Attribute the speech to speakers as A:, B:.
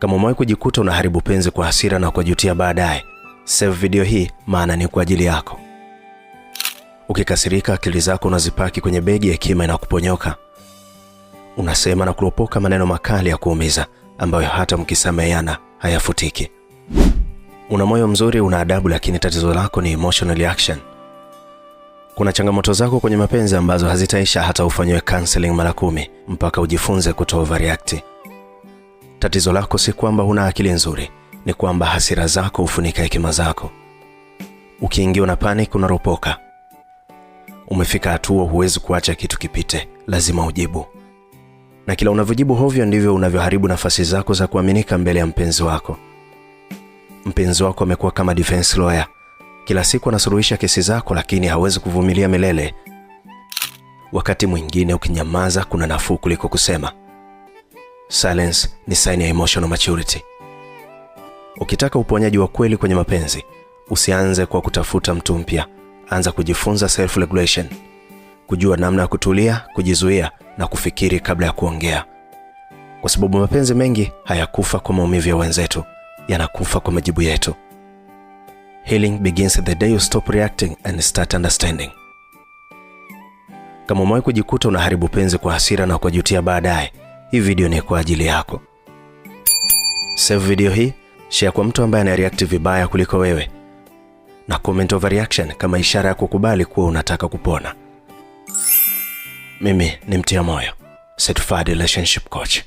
A: Kama umewahi kujikuta unaharibu penzi kwa hasira na kujutia baadaye, save video hii, maana ni kwa ajili yako. Ukikasirika, akili zako unazipaki kwenye begi, hekima inakuponyoka. Unasema na kuropoka maneno makali ya kuumiza ambayo hata mkisameheana hayafutiki. Una moyo mzuri, una adabu, lakini tatizo lako ni emotional reaction. Kuna changamoto zako kwenye mapenzi ambazo hazitaisha hata ufanyiwe counseling mara 10 mpaka ujifunze kuto overreact. Tatizo lako si kwamba huna akili nzuri, ni kwamba hasira zako hufunika hekima zako. Ukiingiwa na panic unaropoka. Umefika hatua huwezi kuacha kitu kipite, lazima ujibu. Na kila unavyojibu hovyo ndivyo unavyoharibu nafasi zako za kuaminika mbele ya mpenzi wako. Mpenzi wako amekuwa kama defense lawyer. Kila siku anasuluhisha kesi zako, lakini hawezi kuvumilia milele. Wakati mwingine ukinyamaza kuna nafuu kuliko kusema. Silence ni sign ya emotional maturity. Ukitaka uponyaji wa kweli kwenye mapenzi, usianze kwa kutafuta mtu mpya. Anza kujifunza self regulation, kujua namna ya kutulia, kujizuia na kufikiri kabla ya kuongea, kwa sababu mapenzi mengi hayakufa kwa maumivu ya wenzetu, yanakufa kwa majibu yetu. Healing begins the day you stop reacting and start understanding. Kama umewahi kujikuta unaharibu penzi kwa hasira na kujutia baadaye, hii video ni kwa ajili yako. Save video hii, share kwa mtu ambaye anareact vibaya kuliko wewe, na comment overreaction kama ishara ya kukubali kuwa unataka kupona. Mimi ni Mtia Moyo, certified relationship coach.